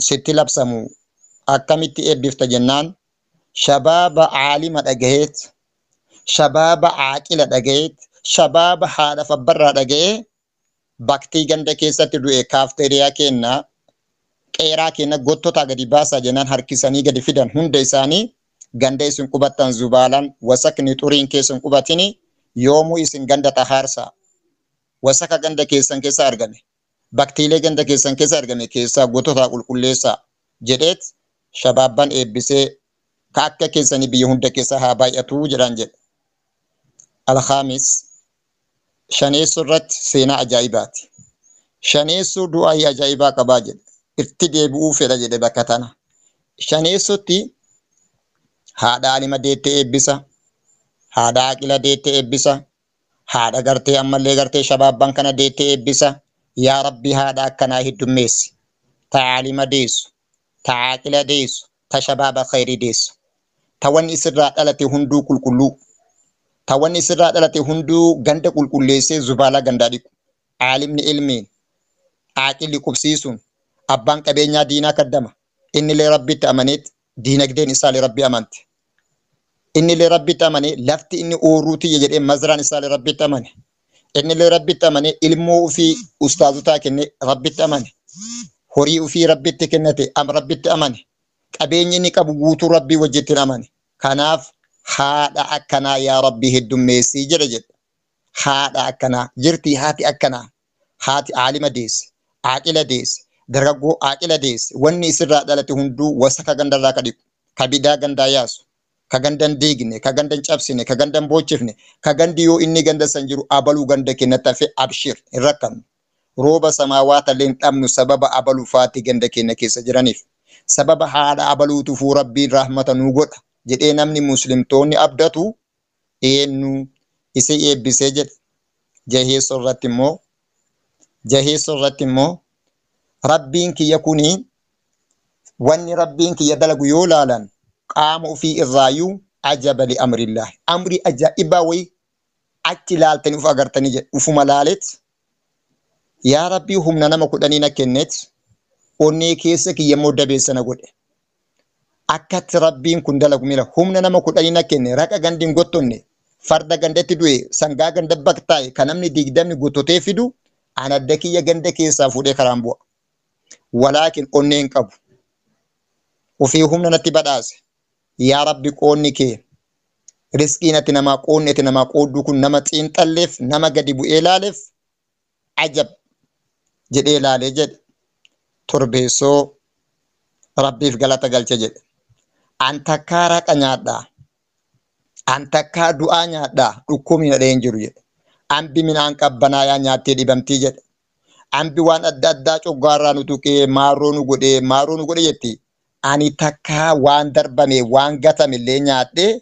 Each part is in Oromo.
Sitti labsamu akkamitti eebbifta jennaan shabaaba caalima dhagaheet, shabaaba caaqila dhagaheet, shabaaba haadha fabbarraa dhagahee baktii ganda keessatti du'e kaafteeriyaa kenna qeeraa kenna gottotaa gadi baasaa jennaan harkisanii gadi fidan hunda isaanii ganda isin qubattan zubaalan wasakni xuriin keessan qubatini yoomuu isin ganda xahaarsaa wasaka ganda keessan keessa argame baktiilee ganda keessan keessa argame keessaa gottotaa qulqulleessaa jedheet shabaabban eebbisee ka akka keessanii biyya hunda keessa haa baay'atuu jedhaan jedhe. Alhaamis shaneessuu irratti seenaa ajaa'ibaati. Shaneessuu du'aayii ajaa'ibaa qabaa jedhe. Itti deebi'uu fedha jedhe bakka tana. Shaneessutti haadha alima deettee eebbisa. Haadha aqila deettee eebbisa. Haadha gartee ammallee gartee shabaabban kana deettee eebbisa. Yaa Rabbi haadha akkanaa heddummeessi. Ta aalima deessu. Ta aaqila deessu. Ta shabaaba khayrii deessu. Ta wanni isirraa dhalate hunduu qulqulluu. Ta wanni isirraa dhalate hunduu ganda qulqulleessee zubaalaa gandaa dhiqu. Aalimni ilmiin, aaqilli qubsiisuun, abbaan qabeenyaa diinaa kaddama. Innillee Rabbitti amaneet diinagdeen isaallee Rabbi amante. Innillee Rabbitti amanee lafti inni ooruu tiyya jedhee mazraan isaallee Rabbitti amane. Innillee Rabbitti amanee ilmoo ofii ustaazotaa kennee Rabbitti amane. Horii ofii Rabbitti kennate Rabbitti amane. Qabeenyi inni qabu guutuu Rabbii wajjittiin amane. Kanaaf haadha akkanaa yaa Rabbi heddummeessii jedha jedha. Haadha akkanaa jirti haati akkanaa. Haati aalima deesse, aaqila deesse, dargaggoo aaqila deesse. Wanni isirraa dhalate hunduu wasaka gandarraa ka dhiqu, ka bidaa gandaa yaasu, ka gandan diigne, ka gandan cabsine, ka gandan boochifne, ka gandi yoo inni ganda san jiru abaluu ganda keenyatti hafe abshir hin rakkannu. Rooba samaawaata illee hin dhabnu sababa abaluu faatti ganda keenya keessa jiraniif. Sababa haadha abaluu tufuu Rabbiin rahmata nuu godha jedhee namni muslimtoonni abdatu eenyu isa eebbisee jedhe. Jaheessoo irratti immoo Rabbiin kiyya kuni wanni Rabbiin kiyya dalagu yoo laalan qaama ofii irraayyuu ajaba li amrillah. Amri ajaa'ibaa wayii achi laaltanii uf agartanii jedhe. Ufuma laaleet yaa Rabbii humna nama kudhanii na kenneet onnee keessa kiyya immoo dabeessa na godhe. Akkatti Rabbiin kun dalagu mila humna nama kudhanii na kenne raqa gandi hin gottonne farda gandatti du'e sangaa ganda baktaa'e kan namni digdamni gottotee fidu an adda kiyya ganda keessaa fuudhee karaan bu'a. Walaakin onnee hin qabu. Ofii humna natti badhaase. Yaa Rabbi qoonni kee riskiin ati namaa qoonni ati namaa qoodduu kun nama xiinxalleef nama gadi bu'ee laaleef ajab jedhee laalee jedhe. Torbeessoo Rabbiif galata galche jedhe. An takkaa raqa nyaadhaa. An takkaa du'aa nyaadhaa dhukkubni na dhahee hin jiru jedhe. Ambi midhaan qabbanaayaa nyaattee dhibamtii jedhe. Ambi waan adda addaa coggaarraa nu tuqee maarroo nu godhee maarroo nu godhe jetti. Ani takkaa waan darbame waan gatame illee nyaadhee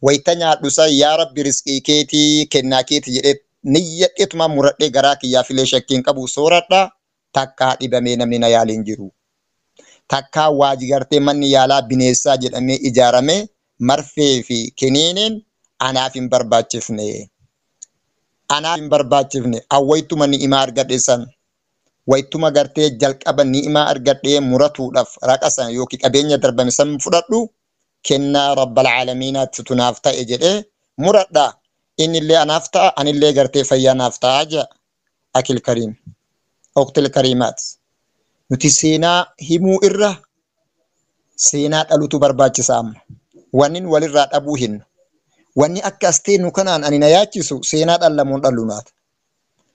wayita nyaadhu san yaa Rabbi riskii keetii kennaa keetii jedhee niyyadheetuma muradhee garaa kiyyaaf illee shakkiin qabu sooradhaa takkaa dhibamee namni na yaaliin jiru. Takkaa waaji gartee manni yaalaa bineessaa jedhamee ijaarame marfee fi kiniiniin anaaf hin barbaachifne. Anaaf hin barbaachifne. Awwaytuma ni'imaa argadhe san. Waytuma gartee jalqaba ni'imaa argadhee muratuudhaaf raqa san yookiin qabeenya darbame san fudhadhu kennaa rabbal caalamiinaatti tunaaf ta'e jedhee muradha. Innillee anaaf ta'a anillee gartee fayyaa naaf ta'a jedha. Akil kariim. Oqtil kariimaat. Nuti seenaa himuu irra seenaa dhalutu barbaachisa amma. Wanni walirraa dhabuu hinnu. Wanni akka as teenyu kanaan ani na yaachisu seenaa dhallamuun dhallu naata.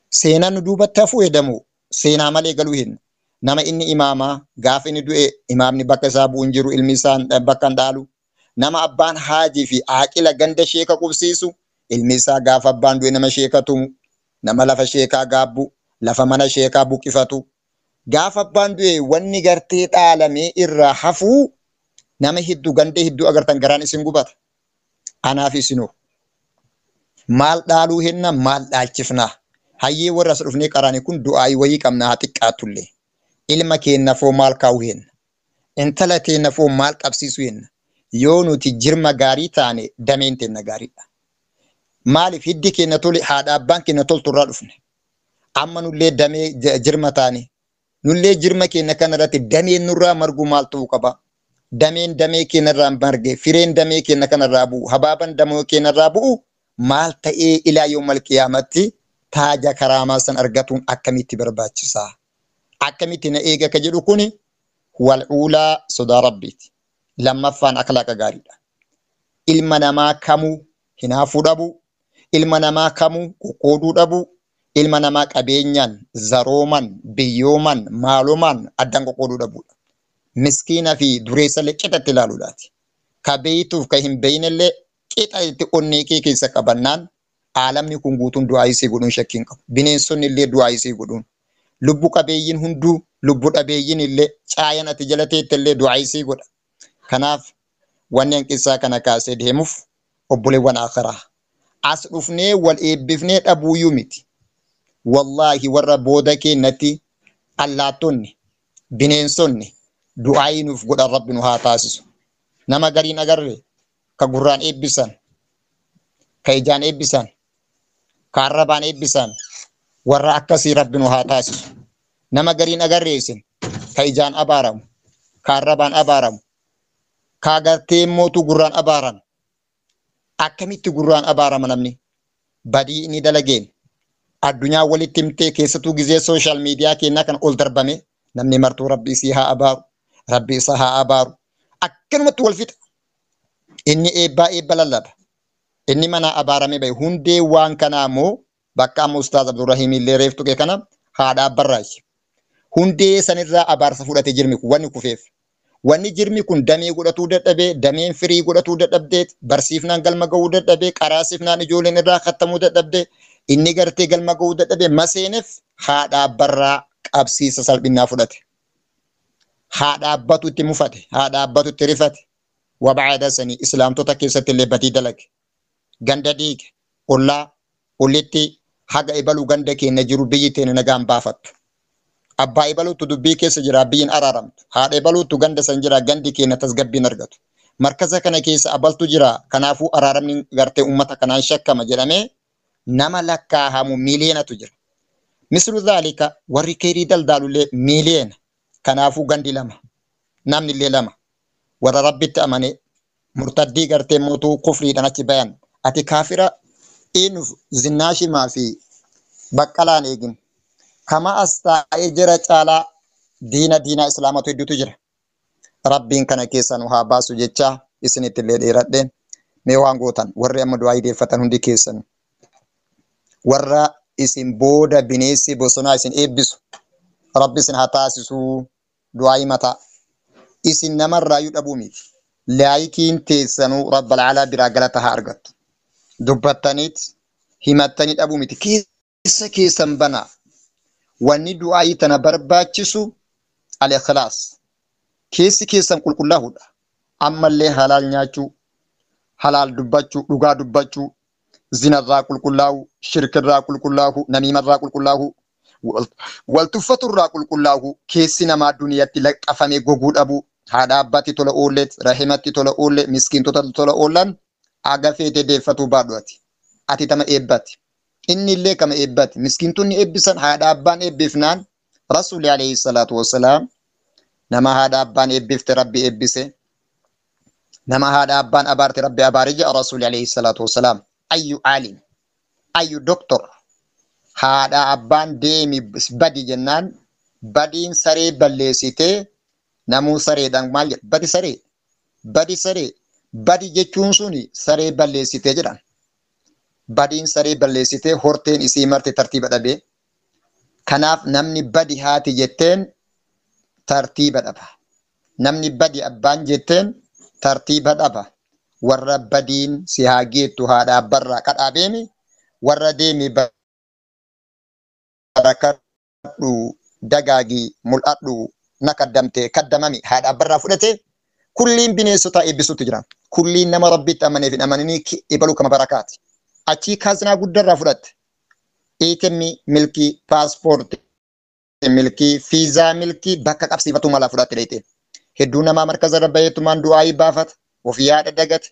Seenaan nu duubatti hafuu hedamu seenaa malee galuu hinnu. Nama inni imaamaa gaafa inni du'e imaamni bakka isaa bu'u hin jiru ilmi isaa bakka hin dhaalu. Nama abbaan haajii fi aaqila ganda sheeka qubsiisu ilmi isaa gaafa abbaan du'e nama sheeka tumu nama lafa sheekaa gaabbu lafa mana sheekaa buqqifatu. Gaafa abbaan du'e wanni gartee dhaalamee irraa hafuu nama hedduu ganda hedduu agartan garaan isin gubata. Anaaf isinoo maal dhaaluu henna maal dhaalchifnaa? Hayyee warra as dhufnee qaraane kun du'aayii wayii qabna haa xiqqaattullee. Ilma keennafoo maal kaa'uu henna? Intala teennafoo maal qabsiisuu henna? Yoo nuti jirma gaarii taane dameen teenna gaariidha. Maaliif hiddi keenya tole haadha abbaan keenya toltu irraa dhufne? Amma nullee damee jirma taane Nullee jirma keenya kanarratti dameen nurraa margu maal ta'uu qaba? Dameen damee keenyarraa marge, fireen damee keenya kanarraa bu'u, habaaban damee keenyarraa bu'u maal ta'ee ilaa yoomal qiyaamatti taaja karaamaa san argatuun akkamitti barbaachisaa? Akkamitti na eega ka jedhu kuni wal'uulaa sodaa rabbiiti. Lammaffaan akhlaaqa gaariidha. Ilma namaa kamuu hinaafuu dhabuu, ilma namaa kamuu qoqqooduu dhabuu, ilma namaa qabeenyaan, zarooman, biyyooman, maalumaan addaan qoqqooduu dhabuudha. Miskiina fi dureessallee qixatti ilaaluudhaati. Ka beeytuuf ka hin beeynellee qixa itti onnee kee keessa qabannaan aalamni kun guutuun du'aa isii godhuun shakkii hin qabu. Bineensonni illee du'aa isii godhuun. Lubbu qabeeyyiin hunduu lubbu dhabeeyyiin illee caayan ati jala teette illee du'aa isii godha. Kanaaf wanni hanqisaa kana kaasee deemuuf obboleewwan akhiraa. As dhufnee wal eebbifnee dhabuuyyuu miti. Wallaahi warra booda keenyatti allaattonni, bineensonni du'aayii nuuf godhan rabbi nu haa taasisu. Nama gariin agarre ka gurraan eebbisan, ka ijaan eebbisan, ka arrabaan eebbisan warra akkasii rabbi nu haa taasisu. Nama gariin agarre isin ka ijaan abaaramu, ka arrabaan abaaramu, ka agartee mootuu gurraan abaaran. Akkamitti gurraan abaarama namni? Badii inni dalageen addunyaa walitti himtee keessattuu gizee sooshaal miidiyaa keenyaa kan ol darbame namni martuu rabbi isii haa abaaru, rabbi isa haa abaaru. Akkanumatti wal fixa. Inni eebbaa eebba lallaba. Inni mana abaaramee bahe hundee waan kanaa immoo bakka amma Ustaaz Abdurrahiim illee reef tuqe kana haadha abbarraayi. Hundee sanirraa abaarsa fudhate jirmi kun wanni kufeef. Wanni jirmi kun damee godhatuu dadhabee, dameen firii godhatuu dadhabdee, barsiifnaan galma ga'uu dadhabee, qaraasifnaan ijoolleen irraa kattamuu dadhabdee, inni gartee galma ga'uu dadhabee maseeneef haadha abbarraa qabsiisa salphinnaa fudhate. Haadha abbatu itti mufate, haadha abbatu itti rifate. Wabaada sanii islaamtota keessatti illee badii dalage. Ganda diige, ollaa, ollitti haga ibaluu ganda keenya jiru biyyi teenya nagaan baafattu. Abbaa ibaluutu dubbii keessa jira biyyin araaramtu. Haadha ibaluutu ganda san jira gandi keenya tasgabbiin argatu. Markaza kana keessa abaltu jira kanaafuu araaramni gartee uummata kanaan shakkama jedhamee nama lakkaahamu miiliyeenatu jira. Mislu dhaalika warri keerii daldaalullee miiliyeena. Kanaafuu gandi lama namni illee lama warra rabbitti amane murtaddii gartee mootuu kufriidhaan achi bayan ati kaafira eenyuuf zinnaashimaa fi baqqalaan eegin. Kama as taa'ee jira caalaa diina diinaa islaamatu hedduutu jira. Rabbiin kana keessa nu haa baasu jecha isinitti illee dheeradhe mee waan gootan warri amma du'aa deeffatan hundi keessan warra isin booda bineensi bosonaa isin eebbisu rabbi isin haa taasisuu du'aa mataa isin namarraayyuu dhabuu miti. Laayikiin teessanuu rabbal alaa biraa galata haa argattu. Dubbattaniit himattanii dhabuu miti. Keessa keessan banaa. Wanni du'aayii tana barbaachisu al-ikhlaas. Keessi keessan qulqullaa'uudha. Ammallee halaal nyaachuu, halaal dubbachuu, dhugaa dubbachuu, zinarraa qulqullaa'uu, shirkirraa qulqullaa'uu, namiimarraa qulqullaa'uu, wal tuffaturraa qulqullaa'uu, keessi namaa duniyatti laqqafamee goguu dhabuu, haadha abbaatti tola oolleet, rahimatti tola oolle, miskiintota tola oollan aga feete deeffatuu baadhu ati. Ati tama eebbati. Inni illee kama eebbati. Miskiintonni eebbisan haadha abbaan eebbifnaan Rasuulli alayhi salaatu wassalaam nama haadha abbaan eebbifte rabbi eebbise. Nama haadha abbaan abaarte rabbi abaare jedha Rasuulli alayhi salaatu wassalaam. Ayyu aalim, ayyu doktor haadha abbaan deemi badi jennaan badiin saree balleessitee namuu sareedhaan maal jedha badi saree badi saree badi jechuun suni saree balleessitee jedhan. Badiin saree balleessitee horteen isii marte tartiiba dhabee. Kanaaf namni badi haati jetteen tartiiba dhaba. Namni badi abbaan jetteen tartiiba dhaba. Warra badiin si haa geettu haadha abbarraa kadhaa beemi. Warra deemi barakadhu dagaagi mul'adhu na kaddamte kaddamami haadha abbarraa fudhate kulliin bineensota eebbisuutu jira. Kulliin nama rabbitti amaneef hin amananii ibaluu kama barakaati. Achii kaazinaa guddarraa fudhatte. ATM milkii, paaspoortii milkii, fiizaa milkii bakka qabsiifatu mala fudhatte dheete. Hedduu namaa markaza irra baheetumaan du'aayii baafata. Ofii haadha dagate,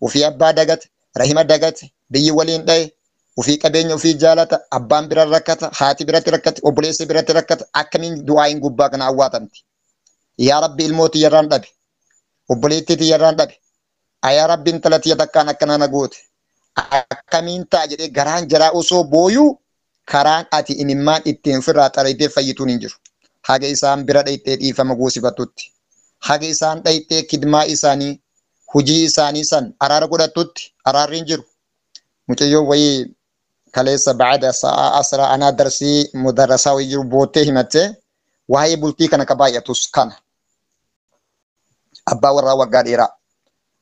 ofii abbaa dagate, rahima dagate, biyyi waliin dhaye. Ufii qabeenya ufii jaalata, abbaan bira rakkata, haati biratti rakkati, obboleessi biratti rakkata, akkamiin du'aayin gubbaa kana awwaatamti. Yaa Rabbi ilmoo tiyyarraan dhabe, obboleettii tiyyarraan dhabe, yaa Rabbi intala tiyya takkaan akkana na goote. Akkamiin ta'a jedhee garaan jaraa osoo booyuu karaan ati imimmaan ittiin ofirraa xareetee fayyituun hin jiru. Haga isaan bira dhayxee dhiifama goosifattutti. Haga isaan dhayxee kidmaa isaanii, hojii isaanii san araara godhattutti araarri hin jiru. Mucayyoo wayii kaleessa ba'ada sa'a asra anaa darsii mudarrasaa wayii jiru boottee himattee waa'ee bultii kana ka baay'atus kana. Abbaa warraa waggaa dheeraa.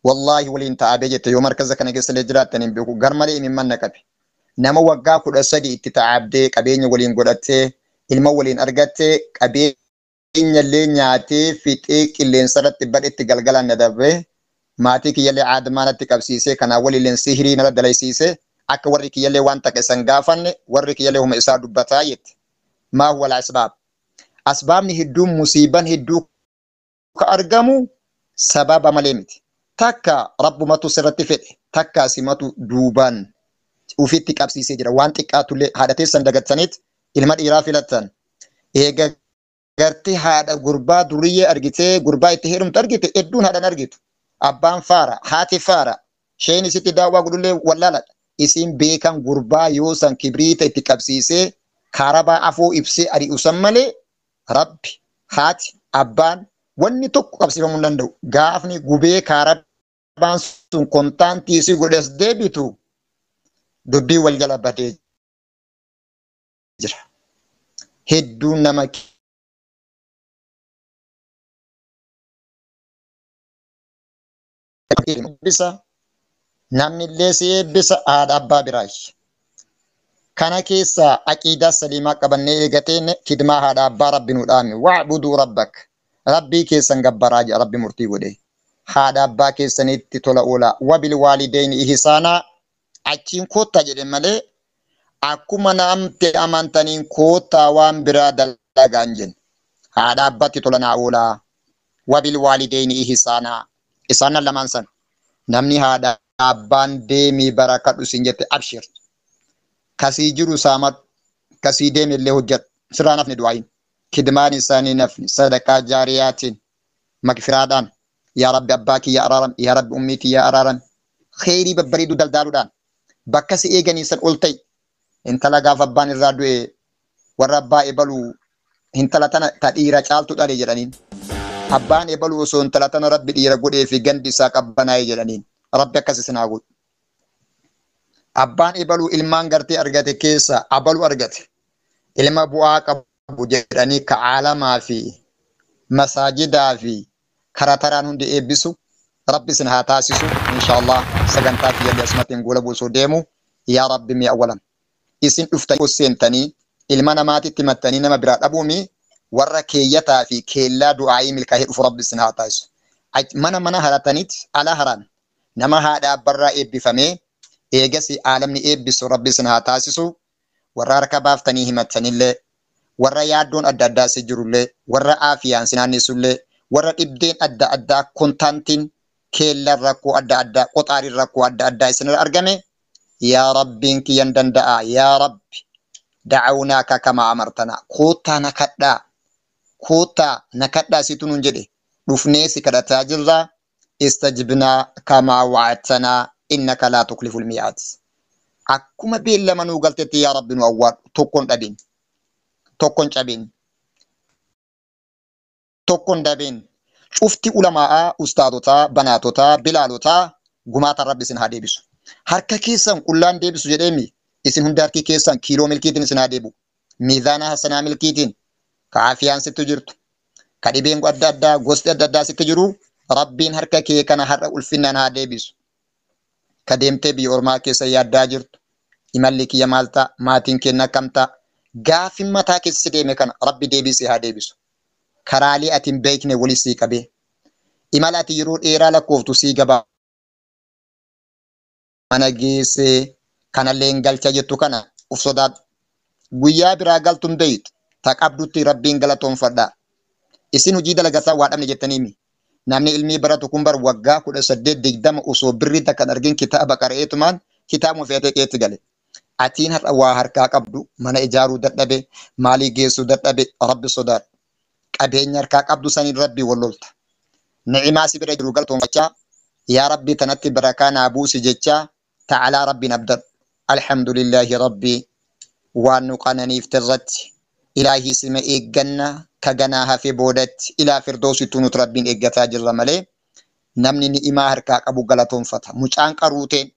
Wallaahi waliin ta'abee jette yoo markaza kana keessa illee jiraattan hin beeku garmalee imimman na qabe. Nama waggaa 13 itti ta'abdee qabeenya waliin godhattee ilma waliin argattee qabeenya illee nyaatee fixee qilleensa irratti badhetti galgalaan na darbee maatii kiyyallee aadamaa natti qabsiisee kanaa waliin sihirii nara dalaysiisee akka warri kiyyallee waan takka isan gaafanne warri kiyyallee huma isaa dubbataa jette. Maa huwa al-asbaab? Asbaabni hedduun musiiban hedduu ka argamu sababa malee miti. Takka rabbumatu sirratti fedhe takka simatu duubaan ufitti qabsiisee jira. Waan xiqqaatullee haadha teessan dagattaniit ilma dhiiraa filattan. Eega gartee haadha gurbaa duriyyee argitee gurbaa itti heerumtu argite hedduun haadhan argitu. Abbaan faara, haati faara, isheen isitti daawwaa godhullee wallaaladha. Isin beekan gurbaa yoo san kibriita itti qabsiisee kaarabaa afoo ibsee ari'u san malee rabbi, haati, abbaan wanni tokko qabsiifamuu hin danda'u. Gaafni gubee kaarabaan sun kontaantii si godhes deebitu dubbii wal jala badee jira. Hedduun nama eebbisa namni illee si eebbisa haadha abbaa biraayi. Kana keessa aqiidaa saliimaa qabannee eegateen kidmaa haadha abbaa rabbi nu dhaame. Wa'buduu rabbak. Rabbii keessan gabbaraa jedha rabbi murtii godhe. Haadha abbaa keessanitti tola oolaa. Wabil waalideyni ihsaanaa achiin koottaa jedhe malee akkuma namti amantaniin koottaa waan biraa dalagaa hin jenne. Haadha abbaatti tola naa oolaa. Wabil waalideyni ihsaanaa. Isaan lamaan san. Namni haadha abbaan deemii barakadhu siin jette abshir. Kasii jiru saamadhu. Kasii deeme illee hojjedhu. Sirraa nafni du'aayin. Kidmaan isaanii nafni sadaqaa jaariyaatiin magfiraadhaan yaa rabbi abbaa kiyya araaram yaa rabbi ummii kiyya araaram kheyrii babbareedu daldaaluudhaan bakka si eeganii san ol ta'i. Intala gaafa abbaan irraa du'e warra abbaa ebaluu intala tana ta dhiira caaltu dhale jedhaniin. Abbaan ebaluu osoo intala tana rabbi dhiira godhee fi gandi isaa qabbanaa'e jedhaniin. Rabbi akkas isin haa godhu. Abbaan ebaluu ilmaan gartee argate keessa abaluu argate. Ilma bu'aa qabu jedhanii ka caalamaa fi masaajidaa fi karaa taraan hundi eebbisu rabbi isin haa taasisu inshaallah sagantaa kiyyallee asumatti hin gola buusuu deemu yaa rabbi mee awwalan isin dhuftanii seentanii ilma namaatitti mattanii nama biraa dhabuumi warra keeyyataa fi keellaa du'aayii milkaa'ee dhufu rabbi isin haa taasisu. Mana mana harataniit ala haran nama haadha abbarraa eebbifamee eegas aalamni eebbisu rabbi isin haa taasisu warra harka baaftanii himattanillee warra yaaddoon adda addaa si jirullee warra aafiyaan si naannessullee warra dhibdeen adda addaa kontaantiin keellan rakkoo adda addaa qoxaariin rakkoo adda addaa isinirra argame yaa rabbiin kiyyan danda'a yaa rabbi da'awnaaka kamaa amartanaa koottaa na kadhaa koottaa na kadhaa situ nuun jedhe dhufnee si kadhataa jirra istajibnaa kamaa wa'adtanaa innaka laa tukliful mi'aad akkuma beellama nuu galtetti yaa rabbi nu awwaadhu tokkoon dhabin tokkoon cabin tokkoon dabin cufti ulamaa'aa ustaadotaa banaatotaa bilaalotaa gumaata rabbi isin haa deebisu. Harka keessan qullaan deebisu jedheemi isin hunda harki keessan kiiloo milkiitiin isin haa deebi'u. Miizaana hasanaa milkiitiin ka aafiyaan sitti jirtu ka dhibeen adda addaa gosti adda addaa sitti jiru rabbiin harka kee kana har'a ulfinnaan haa deebisu. Ka deemtee biyya ormaa keessa yaaddaa jirtu imalli kiyya maal ta'a maatiin keenya akkam ta'a gaafin mataa keessa si deeme kana rabbi deebisee haa deebisu. Karaalee ati hin beekne wali sii qabee imala ati yeroo dheeraa lakkooftu sii gabaa mana geessee kanallee hin galcha jettu kana uf sodaadhu. Guyyaa biraa galtu hin beeytu ta qabdutti rabbiin galatoonfadhaa. Isin hojii dalagataa waa dhabne jettaniimi. Namni ilmii baratu kun bar waggaa 18 20 osoo birrii takka hin argin kitaaba qara'eetumaan kitaabuma fe'atee qeetti gale. Atiin har'a waa harkaa qabdu mana ijaaruu dadhabe, maalii geessuu dadhabe, rabbi sodaadhu. Qabeenya harkaa qabdu saniin rabbii wal lolta. Ni'imaa si bira jiru galatoonfachaa, yaa rabbi tanatti barakaa naa buusi jechaa ta'alaa rabbiin abdadhu. Alhamdulillaahi rabbii waan nu qananiifte irratti ilaahii sima eegganna ka ganaa hafe boodatti ilaa firdoosittuu nuti rabbiin eeggataa jirra malee namni ni'imaa harkaa qabu galatoonfata. Mucaan qaruuteen